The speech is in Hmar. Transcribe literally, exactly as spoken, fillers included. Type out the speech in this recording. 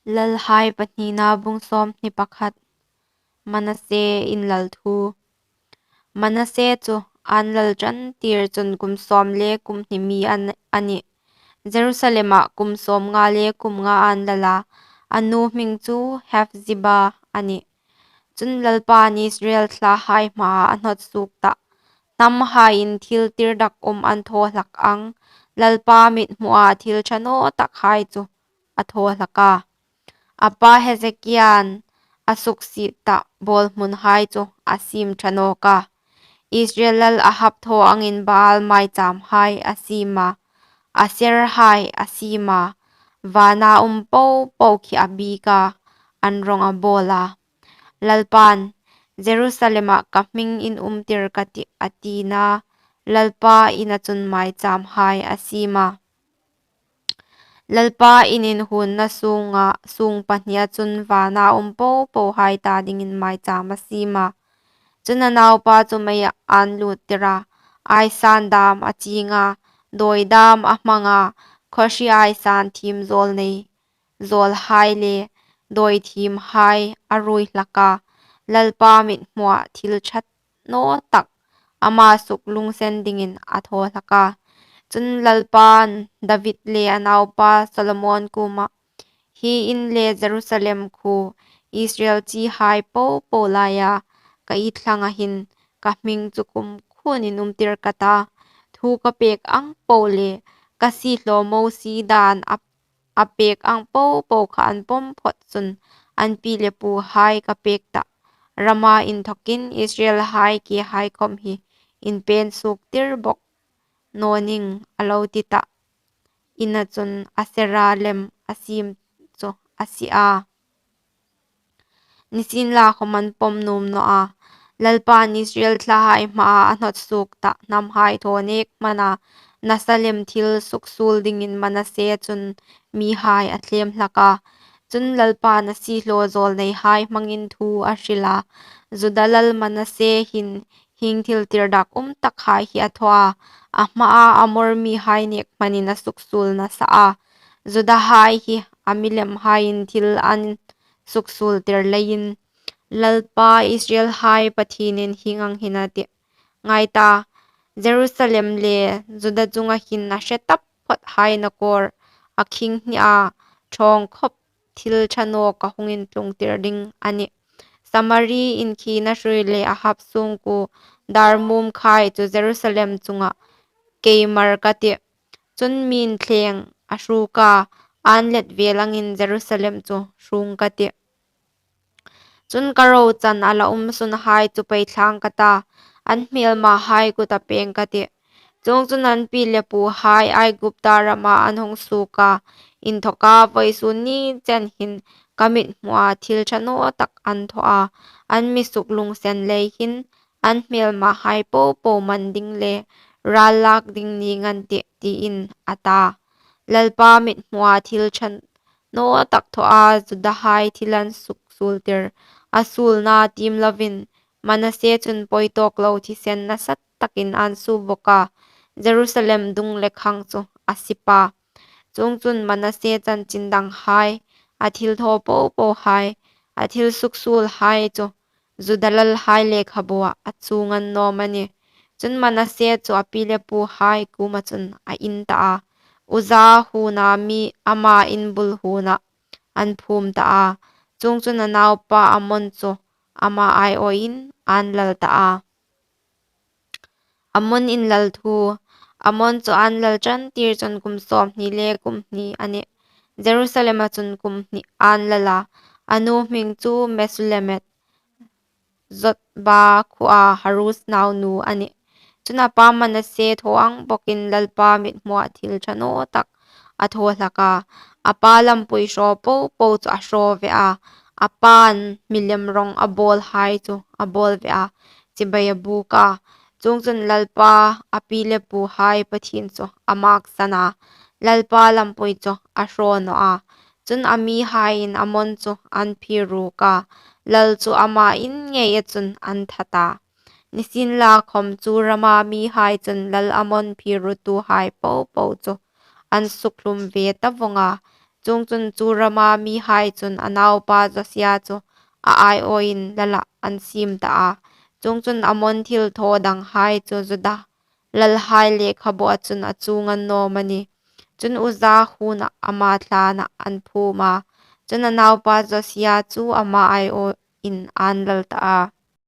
Lalhai Pahnina bung sawmhni pakhat. Manasse inlal thu. Manasse chu an lal ṭantir chun kum sawm le kum hni mi a nih. Jerusalema kum sawmnga le kum nga an lal a, a nu hming chu Hephziba a nih. Chun Lalpain Israel thlahai hmaa a hnawt suok ta, hnamhaiin thil tirdakum an thaw hlak ang, Lalpa mithmua thil ṭha naw takhai chu a thaw hlak a. A pa Hezekian a suksiet ta bawlhmunhai chu a siem ṭha nawk a. Israel lal Ahab thaw angin Baal maichâmhai a siem a, Aserahai a siem a, vana um po po khi a biek a, an rawng a bawl a. Lalpain, Jerusalema ka hming inumtir ka tih, a tina, Lalpa ina chun maichâmhai a siem a. Lalpa in inhuonna sûnga, sûng pahnia chun vana um po pohai ta dingin maichâm a siem a. Chun a naupa chu meiah an lûttir a, aisan dâm a ching a, dawi dâm a hmang a, khawhri aisan thiem zâwl nei, zâwlhai le dawi thiemhai a ruoi hlak a, Lalpa mithmua thil ṭha naw tak ama suklungsen dingin a thaw hlak a. Chun Lalpain David le a naupa Solomon kuomah, Hi in le Jerusalem khuo, Israel chihai po po laia ka it hlanga hin ka hming chu kumkhuoin inumtir ka ta, thu ka pêk ang po le ka siehlaw Mosie dân a, a pêk ang po po kha an pawm phawt chun an pi le puhai ka pêk ta, Rama inthawkin Israelhai kehai khawm hi inpên suoktir bawk naw ning, a lo ti ta. Ina chun Asera lem a siem chu a sie a, nisienlakhawm an pawm nuom naw a. Lalpain Israel thlahai hmaa a hnawt suok ta hnamhai thaw nêk hmana nasa lem thil suksuol dingin Manasse chun mihai a thlêm hlak a. Chun Lalpain a siehlaw zâwlneihai hmangin thu a hril a, Juda lal Manasse hin hieng thil tirdakum takhai hi a thaw a, a hmaa Amor mihai nêk hmanin a suksuol nasa a. Judahai hi a milemhaiin thil an suksuoltir leiin, Lalpa Israelhai Pathienin hieng ang hin a tih, Ngai ta, Jerusalem le Juda chunga hin a hre taphawthai nakawr a khing hni a, ṭhawng khawp thil ṭha naw ka hung intlungtir ding a nih. Samari inkhina hrui le Ahab sûngkuo dârmumkhai chu Jerusalem chunga keimar ka tih. Chun miin thlêng a hruok a, an let vêl angin Jerusalem chu hruong ka tih. Chun ka rochan a la um sunhai chu peithlâng ka ta, an hmêlmahai kuta pêng ka tih. Chuongchun an pi le puhai Aigupta rama an hung suok a, inthawka vawisûn ni chen hin ka mithmua thil ṭha naw tak an thaw a, an mi suklungsen lei hin an hmêlmahai po po man ding le râl lâk ding nîng an tih, tiin, a ta. Lalpa mithmua thil ṭha naw tak thaw a, Judahai thil an suksuoltir a suolna tiem loin, Manasse chun pawi tâwk lo thisen nasatakin ân suo bawk a, Jerusalem dung le khang chu a sip a. Chuongchun Manasse chanchin danghai, a thilthaw po pohai, a thil suksuolhai chu Juda lalhai lekhabuah a chuong annâwm a nih. Chun Manasse chu a pi le puhai kuoma chun a in ta a, Uzza huona mi ama in bul huonah an phûm ta a. Chuongchun a naupa Amon chu ama aiawin ân lal ta a. Amon inlal thu. Amon chu ân lal ṭantir chun kum sâwmhni le kum hni a nih. Jerusalema chun kum hni ân lal a, a nu hming chu Mesullemet, Jotba khuoa Haruz naunu a nih. Chun a pa Manasse thaw ang bawkin Lalpa mithmua thil ṭha naw tak a thaw hlak a, a pa lampui hraw po po chu a hraw ve a, a pain milem rawng a bâwlhai chu a bâwl ve a, chibai a bûk a. Chuongchun Lalpa a pi le puhai Pathien chu a mâksan a, Lalpa lampui chu a hraw naw a. Chun a mihaiin Amon chu an phier rûk a, lal chu ama in ngeia chun an that a. Nisienlakhawm chu rama mihai chun lal Amon phier rutuhai po po chu an sukhlum ve ta vawng a. Chuongchun, chu rama mihai chun a naupa Josia chu a aiawin lalah an siem ta a. Chuongchun, Amon thilthaw danghai chu Juda lalhai lekhabua chun a chuong a ni naw am a nih? Chun, Uza huonah ama thlânah an phûm a; chun, a naupa Josia chu ama aiawin ân lal ta a.